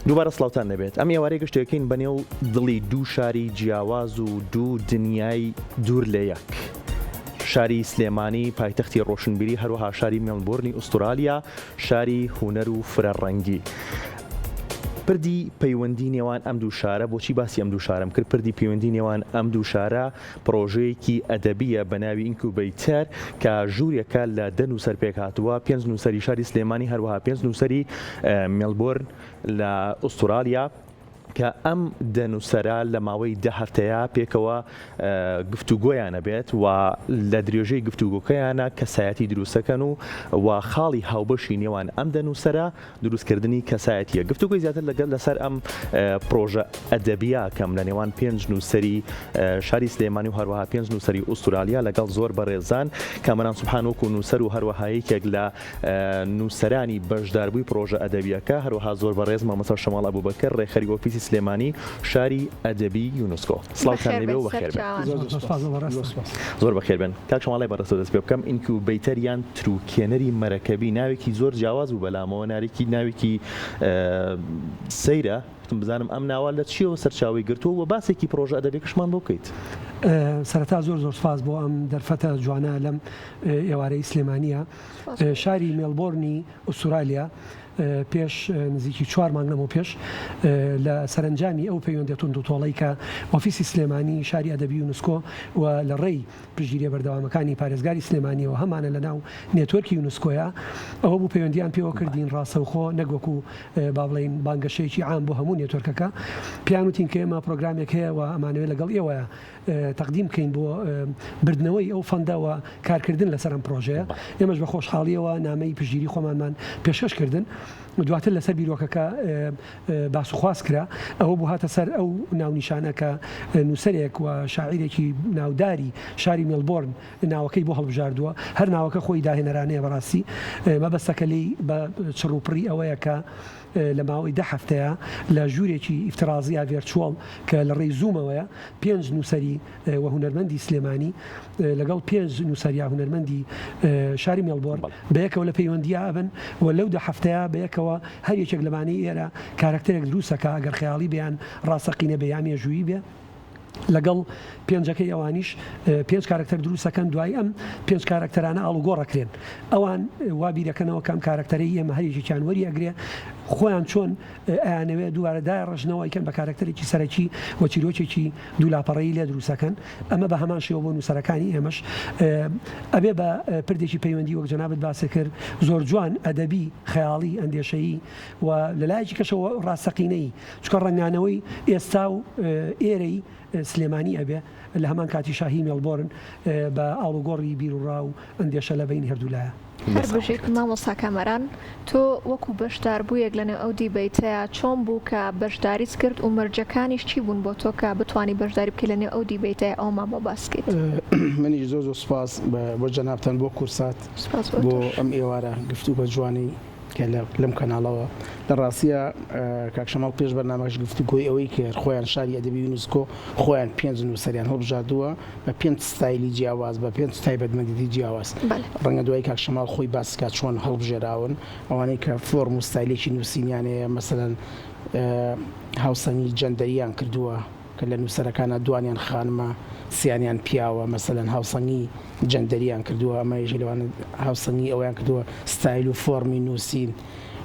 دووبارە سڵاوتان لێبێت. ئەم ئێوارەی گەشتێکین بەنێو دڵی دوو شاری جیاواز و دوو دنیای دوور لە یەک. شاری سلێمانی پایتەختی ڕۆشنبیری هەروەها شاری مێلبۆرنی ئوسترالیا شاری هونەر و فرە ڕەنگی. پردی پەیوەندی نێوان ئەم دوو شارە بۆچی باسی ئەم دوو شارەم کرد پردی پەیوەندی نێوان ئەم دوو شارە پڕۆژەیەکی ئەدەبییە بە ناوی incubator کە ژوورێکە لە دە نووسەر پێکهاتووە، پێنج نووسەری شاری سلێمانی هەروەها پێنج نووسەری مێلبۆرن لە ئوسترالیا، کە ئەم دە نووسەرە لە ماوەی دە هەفتەیە پێکەوە گفتوگۆیان ئەبێت و لە درێژەی گفتوگۆکەیانە کەسایەتی دروستەکەن و و خاڵی هاوبەشی نێوان ئەم دە نووسەرە دروستکردنی کەسایەتیە. گفتوگۆی زیاتر لەگەڵ لەسەر ئەم پرۆژە ئەدەبیە کەم لە نێوان پێنج نووسەری شاری سلێمانی و هەروەها پێنج نووسەری ئوسترالیا لەگەڵ زۆر بەڕێزان کامەران سوبحان وەکو نووسەر و هەروەها یەکێک لە نووسەرانی بەشداربووی پرۆژە ئەدەبیەکە هەروەها زۆر بەڕێز مامۆستا شەماڵ ئەبوبەکر ڕێکخەری ئۆفیسی سلێمانی شاری ئەدەبی یونسکۆ. سڵاوتان لێبێ و بەخێر بێن. زۆر بەخێر بێن. کاک شەماڵ لای بەڕێزتەوە دەست پێ بکەم incubator یان تروکێنەری مەرەکەبی ناوێکی زۆر جیاواز بوو بەلامەوە نارێکی ناوێکی سەیرە وتم بزانم ئەم ناوە لە چیەوە سەرچاوەی گرتووە و باسێکی پڕۆژە ئەدەبیەکەشمان بۆ بکەیت. سەرەتا زۆر زۆر سوپاس بۆ ئەم دەرفەتە جوانە لەم ئێوارەی سلێمانیە. شاری مێلبۆرنی ئوسترالیا پێش نزیکی چوار مانگ لەمەو پێش لە سەرەنجامی ئەو پەیوەندیە توندوتۆڵەی کە ئۆفیسی سلێمانی شاری ئەدەبی یونسکۆ و لە ڕێی پشتگیریە بەردەوامەکانی پارێزگاری سلێمانیەوە هەمانە لە ناو network ی یونسکۆیا ئەوە بوو پەیوەندیان پێوە کردین ڕاستەوخۆ نەک وەکو با بڵێین بانگەشەیەکی عام بۆ هەموو network ەکە پێیان وتین کە ئێمە پرۆگرامێک هەیە و ئەمانەوێت لەگەڵ ئێوە تەقدیم بکەین بۆ بردنەوەی ئەو fund ە و کارکردن لەسەر ئەم پرۆژەیە ئێمەش بە خۆشحاڵیەوە نامەی پشتگیری خۆمانمان پێشکەش کردن دواتر لەسەر بیرۆکەکە باس و خواست کرا ئەوە بوو هاتە سەر ئەو ناونیشانە کە نووسەرێک و شاعیرێکی ناوداری شاری مێلبۆرن ناوەکەی بۆ هەڵبژاردووە هەر ناوەکە خۆی داهێنەرانەیە بەڕاستی مەبەستەکە لێی بە چڕ و پڕی ئەوەیە کە لە ماوەی دە هەفتەیە لە ژوورێکی ئیفترازی یا virtual کە لە ڕێی زوومەوەیە پێنج نووسەری و هونەرمەندی سلێمانی لەگەڵ پێنج نووسەر یا هونەرمەندی شاری مێڵبۆرن بەیەکەوە لە پەیوەندیا ئەبن و لەو دە هەفتەیە بەیەکەوە هەر یەکێک لەمانەی ئێرە کارەکتەرێک دروست ئەکا ئەگەر خەیاڵی بێ یان ڕاستەقینە بێ یا مێژوویی بێ لەگەڵ پێنجەکەی ئەوانیش پێنج کارەکتەر دروست ئەکەن دوای ئەم پێنج کارەکتەرانە ئاڵوگۆڕ ئەکرێن ئەوان وا بیرەکەنەوە کە ئەم کارەکتەرەی ئێمە هەر یەکێکیان وەری ئەگرێ خۆیان چۆن ئەیانەوێ دووبارە دایڕژنەوە ئەیکەن بە کارەکتەرێکی سەرەکی و چیرۆکێکی دوو لاپەڕەیی لێ دروست ئەکەن ئەمە بە هەمان شێوە بۆ نووسەرەکانی ئێمەش ئەبێ بە پردێکی پەیوەندی وەک جەنابت باست کرد زۆر جوان ئەدەبی خەیاڵی ئەندێشەیی و لە لایەکی کەشەوە ڕاستەقینەیی چونکە ڕەنگانەوەی ئێستا و ئێرەی سلێمانی ئەبێ لە هەمان کاتیشا هی مێڵبۆرن بە ئاڵوگۆڕی بیروڕا و ئەندێشە لە بەینی هەردوولایە. هەر بژیت مامۆستا کامەران، تۆ وەکو بەشداربوویەک لەنێو ئەو دیبەیتەیا چۆن بوو کە بەشداریت کرد و مەرجەکانیش چی بوون بۆ تۆ کە بتوانی بەشداری بکەیت لەنێو ئەو دیبەیتەیا ئەوەمان بۆ باس بکەیت؟ منیش زۆر زۆر سوپاس بۆ جەنابتان بۆ کورسات سوپاس بۆ بۆ تۆش. ئەم ئێوارە گفتوگۆ جوانەی کە لەم کەناڵەوە لە ڕاستیا کاک شەماڵ پێش بەرنامەکەش گفتوگۆی ئەوەی کرد خۆیان شاری ئەدەبی یونسکۆ خۆیان پێنج نووسەریان هەڵبژاردووە بە پێنج ستایلی جیاواز بە پێنج تایبەتمەندیی جیاواز ڕەنگە دوای کاک شەماڵ خۆی باس بکات چۆن هەڵبژێراون ئەوانەی کە فۆرم و ستایلێکی نووسینیان هەیە مەسەلەن هاوسەنگی جەندەریان کردووە کە لە نووسەرەکانا دوانیان خانمە سیانیان پیاوە مەسەلەن هاوسەنگی جەندەریان کردووە ئەمە یەکێک لەوانە هاوسەنگی ئەوەیان کردووە ستایل و فۆرمی نووسین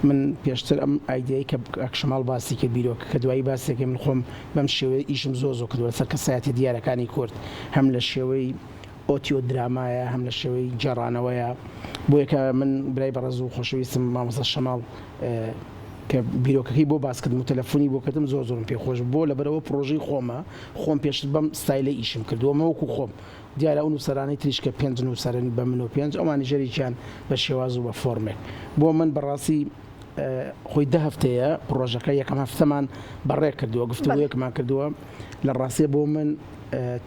من پێشتر ئەم ئایدیای کە کاک شەماڵ باسی کرد بیرۆکە کە دوایی باسی دەکەین من خۆم بەم شێوەیە ئیشم زۆر زۆر کردووە لەسەر کەسایەتیە دیارەکانی کورد هەم لە شێوەی ئۆتیۆ درامایە هەم لە شێوەی گێڕانەوەیە بۆیە کە من برای بەڕێز و خۆشەویستم مامۆستا شەماڵ کە بیرۆکەکەی بۆ باس کردم و تەلەفۆنی بۆ کردم زۆر زۆرم پێ خۆش بۆ لەبەرەوە پڕۆژەی خۆمە خۆم پێشتر بەم ستایلە ئیشم کردووە مە وەکو خۆم دیارە ئەو نووسەرانەی تریش کە پێنج نووسەرن بە من و پێنج ئەوانیش هەریەکیان بە شێواز و بە فۆرمێک. بۆ من بە ڕاستی خۆی دە هەفتەیە پڕۆژەکە یەکەم هەفتەمان بەڕێ کردووە، گفتوگۆیەکمان کردووە، لە ڕاستیە بۆ من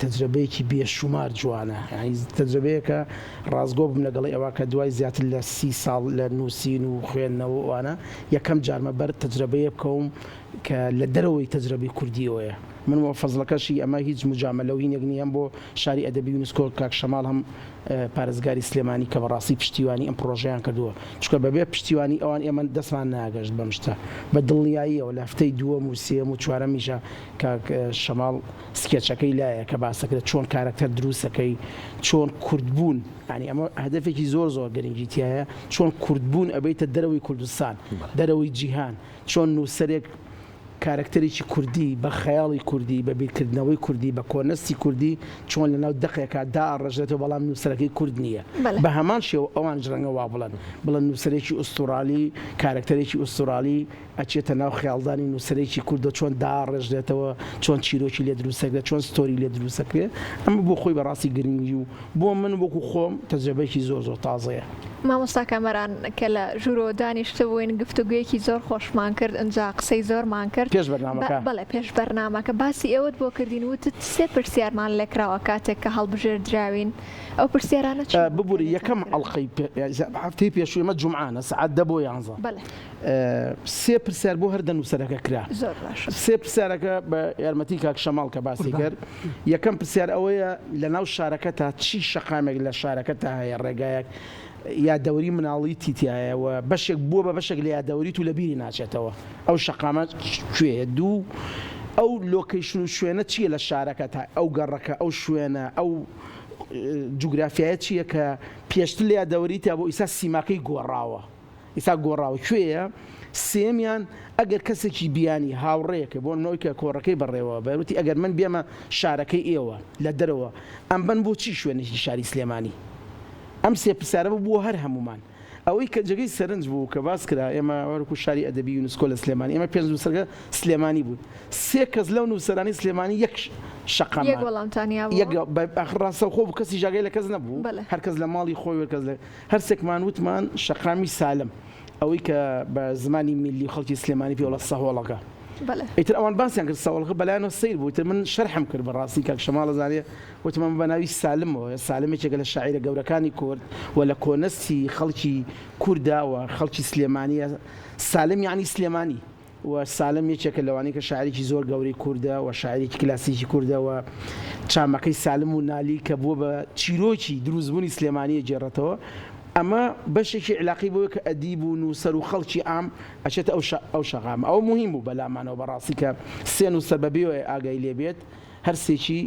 تەجرەبەیەکی بێشومار جوانە، یانی تەجرەبەیەکە ڕاستگۆ بم لەگەڵی ئەوە کە دوای زیاتر لە سی ساڵ لە نووسین و خوێندنەوە و ئەوانە یەکەم جارمە بەر تەجرەبەیە بکەوم کە لە دەرەوەی تەجرەبەی کوردییەوەیە. من وە فەزڵەکەشی ئەمە هیچ موجامەلە و هینێک نییە هەم بۆ شاری ئەدەبی یونسکۆ کاک شەماڵ هەم پارێزگاری سلێمانی کە بەڕاستی پشتیوانی ئەم پڕۆژەیان کردووە چونکە بەبێ پشتیوانی ئەوان ئێمە دەستمان ناگەشت بەم شتە بە دڵنیاییەوە لە هەفتەی دووەم و سێیەم و چوارەمیشا کاک شەماڵ سکێچەکەی لایە کە باسەکرێت چۆن کارەکتەر دروستەکەی چۆن کوردبوون یانی ئەمە هەدەفێکی زۆر زۆر گرنگی تیایە چۆن کوردبوون ئەبەیتە دەرەوەی کوردستان دەرەوەی جیهان چۆن نووسەرێک کارەکتەرێکی کوردی بە خەیاڵی کوردی، بە بیرکردنەوەی کوردی، بە کۆنەستی کوردی چۆن لەناو دەقێکا دائەڕێژرێتەوە بەڵام نووسەرەکەی کورد نییە. بە هەمان شێوە ئەوانیش ڕەنگە وا بڵێن. بڵێن نووسەرێکی ئوستوڕالی، کارەکتەرێکی ئوستوڕالی ئەچێتە ناو خەیاڵدانی نووسەرێکی کوردەوە چۆن دائەڕێژرێتەوە، چۆن چیرۆکی لێ دروست ئەکرێ، چۆن story لێ دروست ئەکرێ. ئەمە بۆ خۆی بەڕاستی گرنگی و بۆ من وەکوو خۆم تەجرەبەیەکی زۆر زۆر تازەیە. مامۆستا کامەران کە لە ژوورەوە دانیشتبووین گفتوگۆیەکی زۆر خۆشمان کرد ئنجا قسەی زۆرمان کرد پێش بەرنامەکە. بەڵێ پێش بەرنامەکە باسی ئێوەت بۆ کردین وتت سێ پرسیارمان لێکراوە کاتێک کە هەڵبژێردراوین ئەو پرسیارانە چی بوون کە ببورە لێتان یەکەم کرا؟ ئەڵقەی هەفتەی پێشوو ئێمە جومعانە سەعات دە بۆ یانزە بەڵێ. سێ پرسیار بۆ هەر دە نووسەرەکە کرا. زۆر باشە. سێ پرسیارەکە بە یارمەتی کاک شەماڵ کە باسی قوربان. کرد یەکەم پرسیار ئەوەیە لەناو شارەکەتا چی شەقامێک لە شارەکەتا هەیە ڕێگایەک یادەوەری مناڵیتی تیایە و بەشێک بووە بە بەشێک لە یادەوەریت و لە بیری ناچێتەوە ئەو شەقامە کوێیە دوو ئەو location و شوێنە چییە لە شارەکەتا ئەو گەڕەکە ئەو شوێنە ئەو جوگرافیایە چییە کە پێشتر لە یادەوەریتا بۆ ئیستا سیماکەی گۆڕاوە ئیستا گۆڕاوە کوێیە؟ سێیەمیان ئەگەر کەسێکی بیانی هاوڕێیەکە بۆ نمونە ئەوی کە کۆڕەکەی بەڕێوە بەر وتی ئەگەر من بێمە شارەکەی ئێوە لە دەرەوە ئەمبەن بۆ چی شوێنێکی شاری سلێمانی؟ ئەم سێ پرسیارە بوو بۆ هەر هەموومان. ئەوەی کە جێگەی سەرنج بوو کە باس کرا ئێمە وەکو شاری ئەدەبی یونسکۆ لە سلێمانی ئێمە پێنج نووسەرەکە سلێمانی بووین سێ کەس لەو نووسەرانەی سلێمانی یەک شەقاممان یەک وەڵامتان یابووە؟ یەک ئاخر ڕاستەوخۆ بوو کەسیش ئاگای لە کەس نەبوو بەڵێ. هەر کەس لە ماڵی خۆی و هەر کەس لە هەرسێکمان وتمان شەقامی سالم ئەوەی کە بە زمانی میللی خەڵکی سلێمانی پێی ئەڵێ سەهۆڵەکە. بەڵێ. ئیتر ئەوان باسیان کرد سەهۆڵەکە بەلایانەوە سەیر بوو ئیتر من شەرحم کرد بەڕاستی کاک شەماڵ ئەزانێ وتم ئەمە بە ناوی سالمەوەیە سالم یەکێکە لە شاعیرە گەورەکانی کورد و لە کۆنەستی خەڵکی کوردە و خەڵکی سلێمانییە سالم یەعنی سلێمانی. و سالم یەکێکە لەوانەی کە شاعیرێکی زۆر گەورەی کوردە و شاعیرێکی کلاسیکی کوردە و چامەکەی سالم و نالی کە بووە بە چیرۆکی دروستبوونی سلێمانی ئەگێڕێتەوە ئەمە بەشێکی عیلاقەی بەوەی کە ئەدیب و نووسەر و خەڵکی عام ئەچێتە ئەو ئەو شەقامە ئەوە موهیم بوو بەلامانەوە بەڕاستی کە سێ نووسەر بەبێ ئەوەی ئاگای لێ بێت هەرسێکی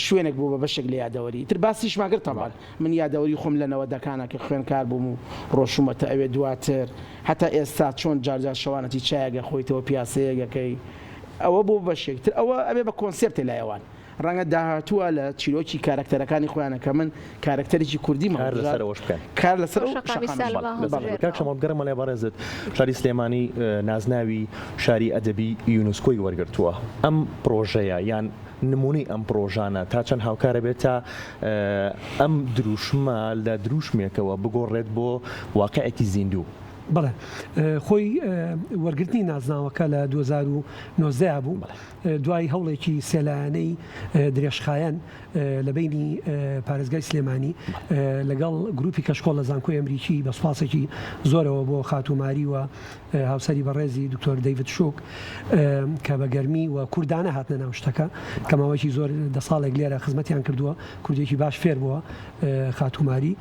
شوێنێک بوو بە بەشێک لە یادەوەری ئیتر باسیشمان کرد تەبعەن من یادەوەری خۆم لە نەوەدەکانا کە خوێندکار بووم و ڕۆشوومەتە ئەوێ دواتر هەتا ئێستا چۆن جار جار شەوانەتی چایەک ئەخۆیتەوە پیاسەیەک ئەکەی ئەوە بۆ بەشێک تر ئەوە ئەبێ بە concept ێ لای ئەوان ڕەنگە داهاتووە لە چیرۆکی کارەکتەرەکانی خۆیانە کە من کارەکتەرێکی کوردیم کار لەسەر هەڵبژارد ئەوەش بکەن. کار لەسەر بۆ ئەو شەقامی شەقامیش سالم بکەن. بەڵێ هەڵبژێرنەوە. کاک شەماڵ بگەڕێمە لای بەڕێزت شاری سلێمانی نازناوی شاری ئەدەبی یونسکۆی وەرگرتووە ئەم پڕۆژەیە یان نموونەی ئەم پڕۆژانە تا چەند هاوکارە بێت تا ئەم دروشمە لە دروشمێکەوە بگۆڕێت بۆ واقعێکی زیندوو؟ بەڵێ خۆی وەرگرتنی نازناوەکە لە 2019 بوو دوای هەوڵێکی سێلایەنەی درێژخایەن لە بەینی پارێزگای سلێمانی لەگەڵ گروپی کەشکۆڵ لە زانکۆی ئەمریکی بە سوپاسێکی زۆرەوە بۆ خاتوو ماری و هاوسەری بەڕێزی دکتۆر دەیڤد شوک کە بە گەرمی و کوردانە هاتنە ناو شتەکە کە ماوەیەکی زۆر دە ساڵێک لێرە خزمەتیان کردووە کوردێکی باش فێر بووە خاتوو ماری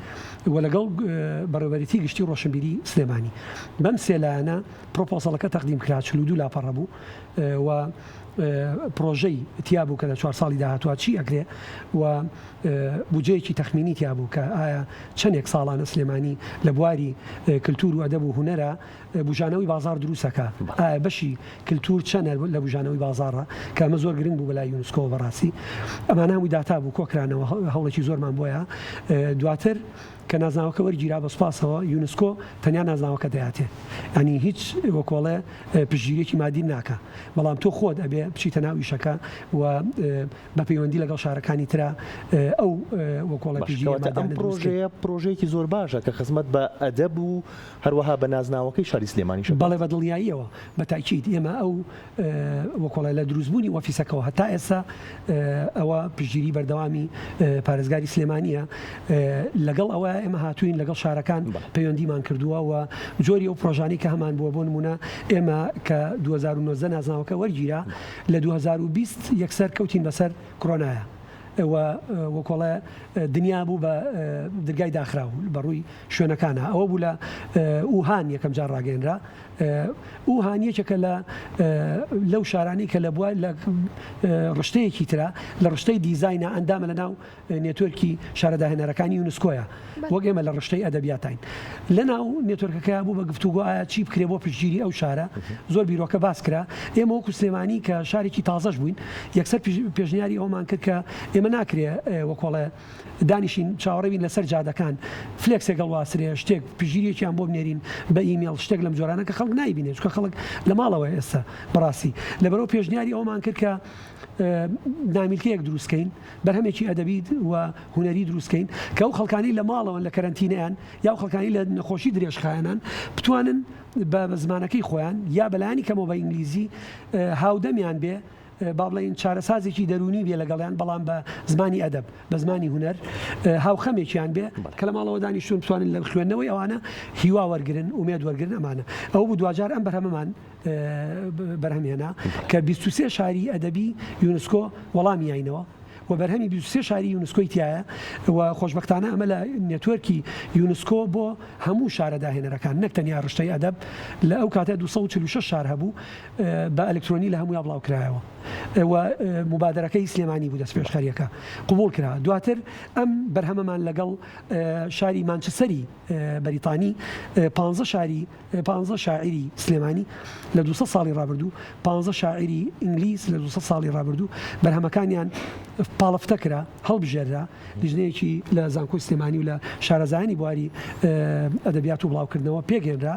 و لەگەڵ بەڕێوەبەرێتی گشتی ڕۆشنبیری سلێمانی بەم سێ لایەنە proposal ەکە تەقدیم کرا 42 لاپەڕە بوو و پرۆژەی تیا بوو کە لە چوار ساڵی داهاتوە چی ئەکرێ و بودجەیەکی تەخمینی تیا بوو کە ئایا چەندێک ساڵانە سلێمانی لە بواری کلتور و ئەدەب و هونەرا بوژانەوەی بازاڕ دروست ئەکا ئایا بەشی کلتور چەنە لە بوژانەوەی بازاڕە کە ئەمە زۆر گرنگ بوو بەلای یونسکۆوە بەڕاستی ئەمانە هەمووی داتا بوو کۆکرانەوە هەوڵێکی زۆرمان بۆیە دواتر کە نازناوەکە وەرگیرا بە سوپاسەوە یونسکۆ تەنیا نازناوەکە دەیاتێ یانی هیچ وەکۆڵێ پشتگیریەکی مادی ناکا بەڵام تۆ خۆت ئەبێ بچیتە ناو ئیشەکە و بە پەیوەندی لەگەڵ شارەکانی ترا ئەو وەکۆڵێ باش پشتگیریە کەواتە ئەم مادیانە دروست کەی. پرۆژەیە پرۆژەیەکی زۆر باشە کە خزمەت بە ئەدەب و هەروەها بە نازناوەکەی شاری سلێمانیش ئەکات. بەڵێ بە دڵنیاییەوە بە تەئکید ئێمە ئەو وەکۆڵێ لە دروستبوونی office ەکەوە هەتا ئێستا ئەوە پشتگیری بەردەوامی پارێزگاری سلێمانییە لەگەڵ ئەوە. دوایە ئێمە هاتووین لەگەڵ شارەکان پەیوەندیمان کردووە و جۆری ئەو پرۆژانەی کە هەمان بووە بۆ نموونە ئێمە کە 2019 نازناوەکە وەرگیرا لە 2020 یەکسەر کەوتین بەسەر کرۆنایە و وەکۆڵێ دنیا بوو بە درگای داخراو بە ڕووی شوێنەکانە ئەوە بوو لە ئوهان یەکەم جار ڕاگەیەنرا ئوهان یەکێکە لە لەو شارانەی کە لە بوار لە ڕشتەیەکی ترە لە ڕشتەی دیزاینە ئەندامە لە ناو network ی شارە داهێنەرەکانی یونسکۆیە وەک ئێمە لە ڕشتەی ئەدەبیاتین لە ناو network ەکە بوو بە گفتوگۆ ئایا چی بکرێ بۆ پشتگیری ئەو شارە زۆر بیرۆکە باس کرا ئێمە وەکو سلێمانی کە شارێکی تازەش بووین یەکسەر پێشنیاری ئەومان کرد کە ئێمە ناکرێ وەکۆڵێ دانیشین چاوەڕێ بین لەسەر جادەکان flex ێک هەڵواسرێ شتێک پشتگیریەکیان بۆ بنێرین بە ئیمێڵ شتێک لەم جۆرانە کە خەڵک نایبینێت چونکە خەڵک لە ماڵەوە ئێستا بەڕاستی لەبەرەوە پێشنیاری ئەومان کرد کە نامیلکەیەک دروستکەین بەرهەمێکی ئەدەبی و هونەری دروستکەین کە ئەو خەڵکانی لە ماڵەوەن لە کەرەنتینەیان یا ئەو خەڵکانی لە نەخۆشی درێژخایەنان بتوانن بە زمانەکەی خۆیان یا بەلایەنی کەمەوە بە ئینگلیزی هاودەمیان بێ با بڵێین چارەسازێکی دەروونی بێ لەگەڵیان بەڵام بە زمانی ئەدەب بە زمانی هونەر هاوخەمێکیان بێ کە لە ماڵەوە دانیشتون بتوانن لە خوێندنەوەی ئەوانە هیوا وەرگن ئومێد وەرگن ئەمانە ئەو بوو دواجار ئەم بەرهەمەمان بەرهەم هێنا کە 23 شاری ئەدەبی یونسکۆ وەڵامی یاینەوە و بەرهەمی 23 شاری یونسکۆی تایە و خۆشبەختانە ئەمە لە network ی یونسکۆ بۆ هەموو شارە داهێنەرەکان نەک تەنیا ڕشتەی ئەدەب لە ئەو کاتە 246 شار هەبوو بە ئەلکترۆنی لە هەموویا بڵاو کرایەوە و موبادەرەکەی سلێمانی بوو دەستپێشخەریەکە قبوڵ کرا دواتر ئەم بەرهەمەمان لەگەڵ شاری مانچستەری بەریتانی پانزە شاری پانزە شاعیری سلێمانی لە 200 ساڵی ڕابردوو پانزە شاعیری ئینگلیز لە 200 ساڵی ڕابردوو بەرهەمەکانیان پاڵفتە کرا هەڵبژێررا لیژنەیەکی لە زانکۆی سلێمانی و لە شارەزایانی بواری ئەدەبیات و بڵاوکردنەوە پێکهێنرا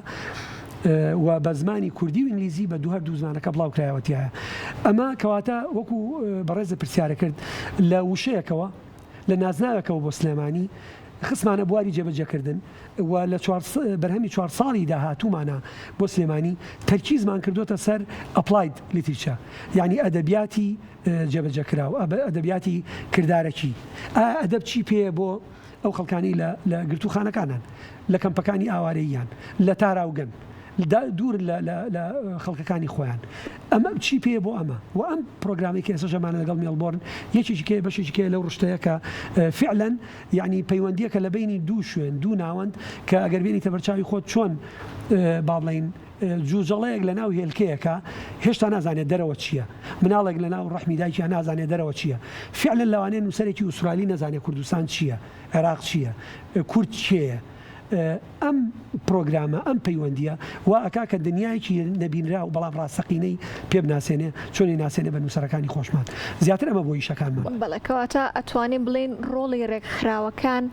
و بە زمانی کوردی و ئینگلیزی بە دوو هەردوو زمانەکە بڵاو کرایەوە تیایە. ئەمە کەواتە وەکو بەڕێزت پرسیارە کرد لە وشەیەکەوە لە نازناوێکەوە بۆ سلێمانی خستمانە بواری جێبەجێکردن و لە چوار بەرهەمی چوار ساڵی داهاتوومانە بۆ سلێمانی تەرکیزمان کردووەتە سەر applied literature یانی ئەدەبیاتی جێبەجێکراو، ئەدەبیاتی کردارەکی، ئایا ئەدەب چی پێیە بۆ ئەو خەڵکانەی لە لە گرتووخانەکانن، لە کەمپەکانی ئاوارەییان، لە تاراوگەن، دوور لە لە لە خەڵکەکانی خۆیان، ئەمە چی پێیە بۆ ئەمە؟ و ئەم پرۆگرامەی کە ئێستاش ئەمانە لەگەڵ مێڵبۆرن یەکێکی کەیە بەشێکی کەیە لەو ڕشتەیە کە فیعلەن یەعنی پەیوەندییەکە لە بەینی دوو شوێن، دوو ناوەند کە ئەگەر بێنیتە بەرچاوی خۆت چۆن با بڵێین جوجەڵەیەک لە ناو هێلکەیەکە هێشتا نازانێت دەرەوە چییە، مناڵێک لە ناو ڕەحمی دایکیا نازانێت دەرەوە چییە، فیعلەن لەوانەیە نووسەرێکی ئوسترالی نەزانێت کوردستان چییە، عێراق چییە، کورد کێیە. ئەم پرۆگرامە، ئەم پەیوەندییە وا ئەکا کە دنیایەکی نەبینراو بەڵام ڕاستەقینەی پێ بناسێنێ، چۆن ئەیناسێنێ بە نووسەرەکانی خۆشمان. زیاتر ئەمە بۆ ئیشەکانمان. بەڵێ، کەواتە ئەتوانین بڵێین ڕۆڵی ڕێکخراوەکان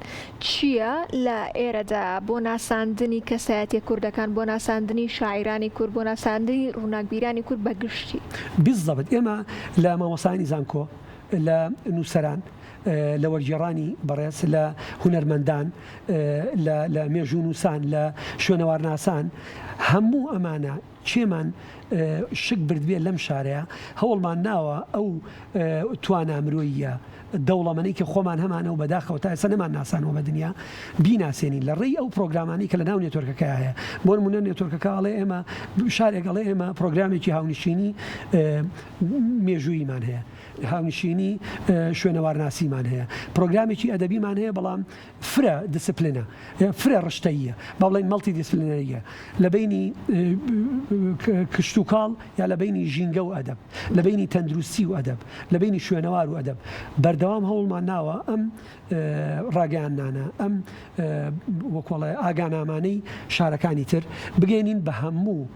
چییە لە ئێرەدا بۆ ناساندنی کەسایەتیە کوردەکان، بۆ ناساندنی شاعیرانی کورد، بۆ ناساندنی ڕووناکبیرانی کورد بە گشتی؟ بالضبط ئێمە لە مامۆستایانی زانکۆ، لە نووسەران، لە وەرگێڕانی بەڕێز، لە هونەرمەندان، لە لە مێژوونووسان، لە شوێنەوارناسان، هەموو ئەمانە کێمان شک بردبێ لەم شارەیا هەوڵمان ناوە ئەو توانا مرۆییە دەوڵەمەنەی کە خۆمان هەمانە و بەداخەوە تا ئێستا نەمان ناسانوە بە دنیا بیناسێنین لە ڕێی ئەو پرۆگرامانەی کە لە ناو network ەکەیا هەیە بۆ نمونە network ەکە ئەڵێ ئێمە شارێک ئەڵێ ئێمە پرۆگرامێکی هاونشینی مێژووییمان هەیە هاونشینی شوێنەوارناسیمان هەیە پرۆگرامێکی ئەدەبیمان هەیە بەڵام فرە discipline ە، فرە ڕشتەییە، با بڵێین multidisciplinary یە، لە بەینی کشتوکاڵ یا لە بەینی ژینگە و ئەدەب، لە بەینی تەندروستی و ئەدەب، لە بەینی شوێنەوار و ئەدەب، بەردەوام هەوڵمان ناوە ئەم ڕاگەیاندنانە، ئەم وەکۆڵێ ئاگانامانەی شارەکانی تر بگەیەنین بە هەموو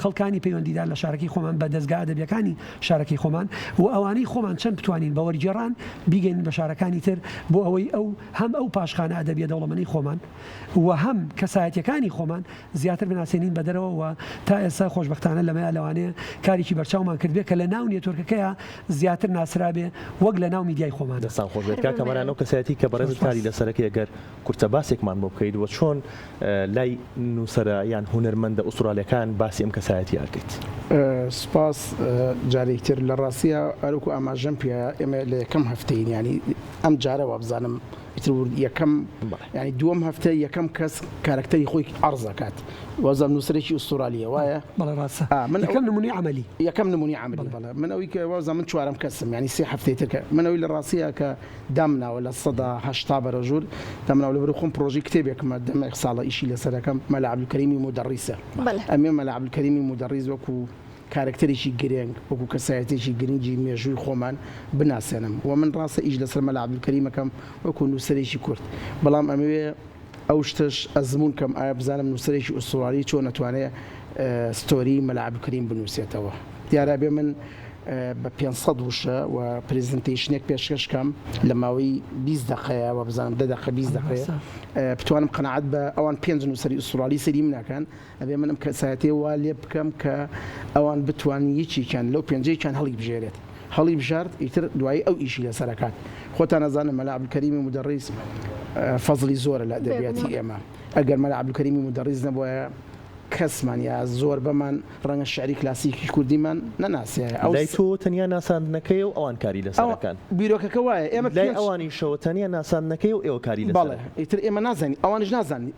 خەڵکانی پەیوەندیدار لە شارەکەی خۆمان بە دەزگا ئەدەبیەکانی شارەکەی خۆمان و ئەوانەی خۆمان چەند بتوانین بە وەرگێڕان بیگەینین بە شارەکانی تر بۆ ئەوەی ئەو هەم ئەو پاشخانە ئەدەبیە دەوڵەمەنەی خۆمان و هەم کەسایەتیەکانی خۆمان زیاتر بناسێنین بە دەرەوە و تا ئێستا خۆشبەختانە لەمەیا لەوانەیە کارێکی بەرچاومان کردبێ کە لە ناو network ەکەیا زیاتر ناسرابێ وەک لە ناو میدیای خۆمانە. دەستان خۆش بێت کاک کامەران ئەو کەسایەتی کە بەڕێزت کاری لەسەرەکەی گەر کورتە باسێکمان بۆ بکەیت و چۆن لای نووسەرە یان هونەرمەندە ئوسترالیەکان باسی ئەم کەسایەتیە ئەکەیت؟ سوپاس جارێکی تر. لە ڕاستیا هەروەکو ئاماژەم پێیا ئێمە لە یەکەم هەفتەین یانی ئەم جارە وابزانم. ئیتر ورد یەکەم یانی دووەم هەفتە یەکەم کەس کارەکتەری خۆی عەرز ئەکات وازم نووسەرێکی ئوسترالیە وایە؟ بەڵێ ڕاستە من یەکەم نمونەی عەمەلی یەکەم نمونەی عەمەلی بەڵێ من ئەوی کە وازم من چوارەم کەسم یانی سێ هەفتەی تر کە من ئەوی لە ڕاستیە کە دامناوە 80% بەرە ژوور دامناوە لەبەر خۆم پرۆژەی کتێبێکمە دەمێک ساڵە ئیشی لەسەرەکەم مەلا عەبدولکەریمی مودەڕیسە ئەمێ مەلا عەبدولکەریمی مودەڕیس وەکو کارەکتەرێکی گرنگ، وەکو کەسایەتیەکی گرنگی مێژووی خۆمان بناسێنم و من ڕاستە ئیش لەسەر مەلا عەبدولکەریم ئەکەم وەکو نووسەرێکی کورد، بەڵام ئەمەوێ ئەو شتەش ئەزموون کەم ئایا بزانم نووسەرێکی ئوستورالی چۆن ئەتوانێ story مەلا عەبدولکەریم بنووسێتەوە. دیارە ئەبێ من بە 500 وشە و presentation ێک پێشکەش کەم لە ماوەی 20 دەقەیە و بزانم دە دەقە 20 دەقەیە بتوانم قەناعەت بە ئەوان پێنج نووسەری ئوستورالی سەیری من ئەکەن ئەبێ من ئەم کەسایەتیە وا لێ بکەم کە ئەوان بتوانن یەکێکیان لەو پێنجەیەکیان هەڵی بژێرێت. هەڵی بژارد ئیتر دوایی ئەو ئیشی لەسەر ئەکات. خۆتان ئەزانن مەلا عەبدولکەریمی مودەڕیس فەزڵی زۆرە لە ئەدەبیاتی ئێمە. ئەگەر مەلا عەبدولکەریمی مودەڕیس نەبوایە کەسمان یا زۆربەمان ڕەنگە شیعری کلاسیکی کوردیمان نەناسیایە. ئەو لای تۆ تەنیا ناساندنەکەیە و ئەوان کاری لەسەر ئەکەن. بیرۆکەکە وایە ئێمە لای ئەوانیشەوە تەنیا ناساندنەکەیە و ئێوە کاری لەسەر بەڵێ ئیتر ئێمە نازانین ئەوانیش نازانن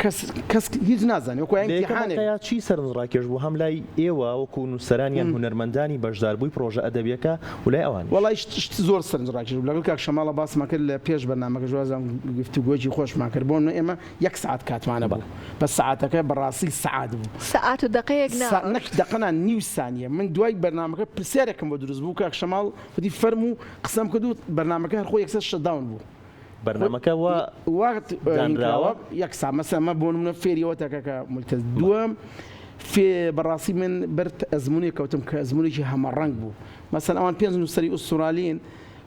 کەس کەس هیچ نازانێ وەکو لە یەکەم ئیمتیحانێک. هەفتەیا چی سەرنجڕاکێش بوو هەم لای ئێوە وەکو نووسەران یان هونەرمەندانی بەشداربووی پڕۆژە ئەدەبییەکە و لای ئەوانیش؟ وەڵای شت شت زۆر سەرنجڕاکێش بوو لەگەڵ کاک شەماڵە باسمان کرد لە پێش بەرنامەکەش وازانم گفتوگۆیەکی خۆشمان کرد بۆ نمونە ئێمە یەک سەعات کاتمان هەبوو بەس سەعاتەکە بەڕاستی سەعات بوو. سەعات و دەقەیەک نا. نەک دەقە نا نیو سانیە من دوای بەرنامەکە پرسیارێکم بۆ دروست بوو کاک شەماڵ وتی فەرموو قسەم کرد و بەرنامەکە هەر خۆی یەکسەر shutdown بوو. بەرنامەکە وا دانراوە. یەکسان مەسەلەن مە بۆ نمونە فێری ئەوە تەکە کە ملتەز دووەم فێ بەڕاستی من بەر ئەزمونێک کەوتم کە ئەزمونێکی هەمەڕەنگ بوو مەسەلەن ئەوان پێنج نووسەری ئوسترالین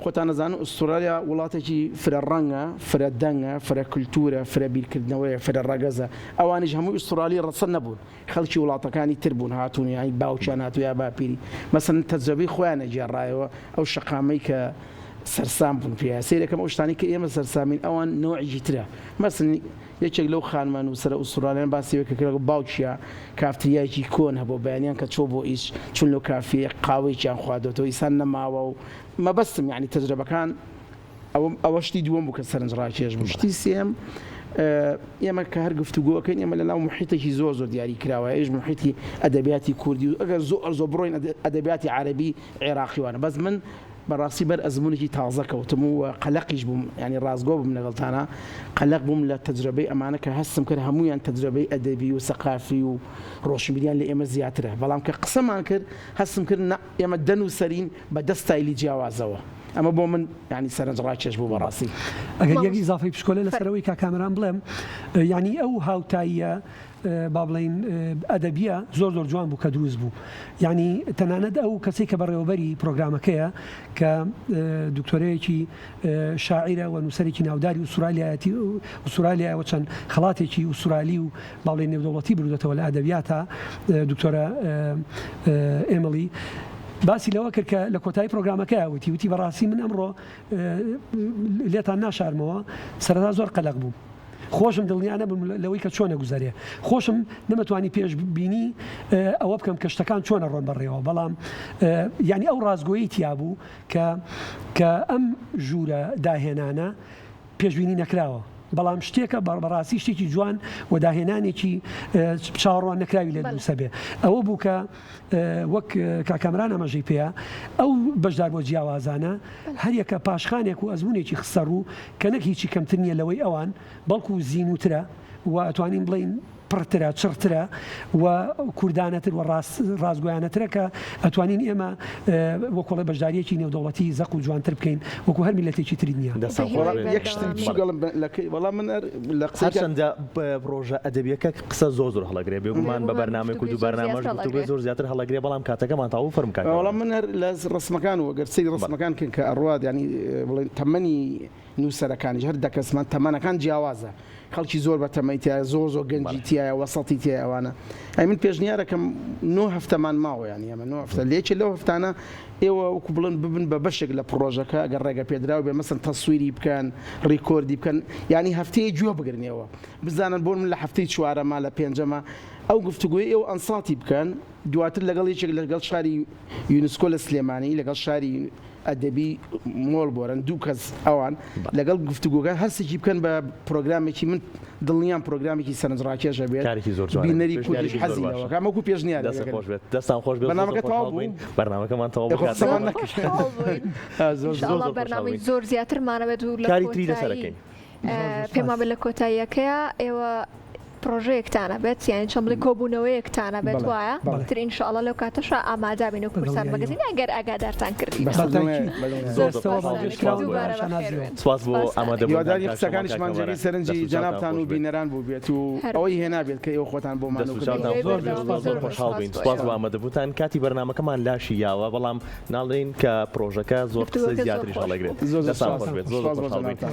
خۆتان ئەزانن ئوسترالیا وڵاتێکی فرە ڕەنگە فرە دەنگە فرە کلتورە فرە بیرکردنەوەیە فرە ڕەگەزە ئەوانیش هەموو ئوسترالی ڕەسەن نەبوون خەڵکی وڵاتەکانی تر بوون هاتوون یانی باوکیان هاتوو یا باپیری مەسەلەن تەجرەبەی خۆیان ئەگێڕایەوە ئەو شەقامەی کە سەرسام بوون پێیا سەیرەکەم ئەو شتانەی کە ئێمە سەرسامین ئەوان نەوعێکی ترە مەسەلەن یەکێک لەو خانمە نووسەرە ئوسترالیان باسی ئەوەی کە لەگەڵ باوکیا کافتریایەکی کۆن هەبوو بەیانیان کە چووە بۆ ئیش چوون لەو کافیەیە قاوەیەکیان خواردۆتەوە ئیسان نەماوە و مەبەستم یانی تەجرەبەکان ئەوە ئەوە شتی دووەم بوو کە سەرنجڕاکێش بوو. شتی سێیەم، ئێمە کە هەر گفتوگۆ ئەکەین ئێمە لەناو موحیتێکی زۆر زۆر دیاری کراوە، ئەویش موحیتی ئەدەبیاتی کوردی و ئەگەر زۆر زۆر بڕۆین ئەدەبیاتی عەرەبی عێراقی وانە. بەس من بەڕاستی بەر ئەزموونێکی تازە کەوتم و قەلەقیش بووم، یانی ڕاستگۆ بم لەگەڵتانا، قەلەق بووم لە تەجرەبەی ئەمانە کە هەستم کرد هەموویان تەجرەبەی ئەدەبی و سەقافی و ڕۆشنبیریان لە ئێمە زیاترە. بەڵام کە قسەمان کرد هەستم کرد نا ئێمە دە نووسەرین بە دە ستایلی جیاوازەوە. ئەمە بۆ من یانی سەرنجڕاکێش بوو بەڕاستی. ئەگەر یەک ئیزافەی پشکۆلە لەسەر ئەوەی کاک کامەران بڵێم یانی ئەو هاوتاییە با بڵێین ئەدەبیە زۆر زۆر جوان بوو کە دروست بوو یانی تەنانەت ئەو کەسێک کە بەڕێوەبەری پرۆگرامەکەیە کە دکتۆرەیەکی شاعیرە و نووسەرێکی ناوداری ئوسترالیایەتی ئوسترالیایەوە چەند خەڵاتێکی ئوسترالی و با بڵێین نێودەوڵەتی بردوێتەوە لە ئەدەبیاتە دکتۆرە ئێملی باسی لەوە کرد کە لە کۆتایی پرۆگرامەکەیا وتی وتی بەڕاستی من ئەمڕۆ لێتان ناشارمەوە سەرەتا زۆر قەلەق بووم خۆشم دڵنیا نەبووم لەوەی کە چۆنە گوزەرێ خۆشم نەمەتوانی پێش بینی ئەوە بکەم کە شتەکان چۆنە ڕۆن بەڕێوە بەڵام یعنی ئەو ڕاستگۆیی تیا بوو کە کە ئەم ژوورە داهێنانە پێشبینی نەکراوە بەڵام شتێکە بەڕاستی شتێکی جوان و داهێنانێکی چاوەڕوان نەکراوی لێ دروستە بێ ئەوە بوو کە وەک کاک کامەران ئاماژەی پێیا ئەو بەشداربووە جیاوازانە هەریەکە پاشخانێک و ئەزموونێکی خستە ڕوو کە نەک هیچی کەمتر نییە لەوەی ئەوان بەڵکو زینووترە و ئەتوانین بڵێین پڕترە، چڕترە و کوردانەتر و ڕاستگۆیانەترە کە ئەتوانین ئێمە وەکۆڵێ بەشدارییەکی نێودەوڵەتی زەق و جوانتر بکەین وەکو هەر میللەتێکی تری دنیا. دەستان خۆش بێت. یەک شتم بچووک وەڵا من هەر لە قسەی هەرچەندە پڕۆژە ئەدەبییەکە قسە زۆر زۆر هەڵەگرێ بێگومان بە بەرنامەیەک و دوو بەرنامەش گفتوگۆی زۆر زیاتر هەڵەگرێ بەڵام کاتەکەمان تەواو بوو فەرموو کاک وەڵا من هەر لە ڕەسمەکان و گەر سەیری ڕەسمەکان کەن کە ئەڕوات یانی بڵێن تەمەنی نووسەرەکانیش هەر دە کەسمان تەمەنەکان جیاوازە خەڵکی زۆر بە تەمەی تیایە زۆر زۆر گەنجی تیایە وەسەتی تیایە ئەوانە ئەی من پێشنیارەکەم نۆ هەفتەمان ماوە یانی ئەمە نۆ هەفتە لە یەکێ لەو هەفتانە ئێوە وەکو بڵێن ببن بە بەشێک لە پڕۆژەکە ئەگەر ڕێگە پێدراو بێ مەسەن تەسویری بکەن ڕیکۆردی بکەن یانی هەفتەیە گوێ بگرن ئێوە بزانن بۆ من لە هەفتەی چوارەما لە پێنجەما. ئەو گفتوگۆی ئێوە ئەنساتی بکەن دواتر لەگەڵ یەکێک لەگەڵ شاری یونسکۆ لە سلێمانی لەگەڵ شاری ئەدەبی مۆڵبۆرن دوو کەس ئەوان لەگەڵ گفتوگۆکە هەرسێکی بکەن بە پرۆگرامێکی من دڵنیام پرۆگرامێکی سەرنجڕاکێشە بێت کارێکی زۆر جوانە بینەری کوردیش پێشنیارێکی زۆر حەزی باشە لەوەکە وەکو پێشنیارێک دەست ئەگەر خۆش بێت دەستان خۆش بێت زۆر زۆر بەرنامەکە تەواو خۆشحاڵ بوو بووین بەرنامەکەمان تەواو ئێ بوو خۆ کاتەکەمان قسەمان زۆر نەکرد خۆشحاڵ بووین زۆر زۆر زۆر ئینشاءڵڵا زۆر خۆشحاڵ بەرنامەی بووین زۆر زیاترمانەبێت و لە کاری تری لەسەر کۆتایی ئەکەین زۆر زۆر پێم سپاس. وابێت لە کۆتاییەکەیا ئێوە پڕۆژەیەکتان ئەبێت یانی چۆن بڵێی کۆبوونەوەیەکتان ئەبێت بەڵێ وایە بەڵێ تر ئینشاءڵڵا لەو کاتەشا ئامادە بین و کوردستان بەدڵنیاییەوە. مەگەزین ئەگەر ئاگادارتان کردینەوە. بەس بە بەدڵنیای تاکید بەدڵنیای زۆر زۆر زۆر دەستەوە خۆشحاڵ بووین سپاستان سپاس ئەکەم بۆ باوەشکراو دووبارە بە بەخێر شانازیەوە. بێن سپاس بۆ سپاستان ئەکەم. ئامادەبوونتان هیوادارین کاک شەماڵ کاک قسەکانیشمان جێگەی کامەران دەست سەرنجی و چاوتان جەنابتان خۆش و بێت بینەران بووبێت و هەر ئەوەی هێنابێت کە ئێوە خۆتان بۆمان دەست و و چاوتان هیوای خۆش زۆر بێت زۆر بەردەوامی زۆر سپاس زۆر زۆر بۆ زۆر خۆشحاڵ سپاس بووین بۆ سپاس بۆ ئێوە. ئامادەبوونتان کاتی بەرنامەکەمان لاشی یاوە بەڵام ناڵێین کە پرۆژەکە زۆر قسەی گفتوگۆکە زۆر زیاتریش خۆش هەڵەگرێت بوو. زۆر زۆر دەستان سپاس خۆش بێت زۆر زۆر سپاس بۆ خۆشحاڵ بووین. جەنابتان.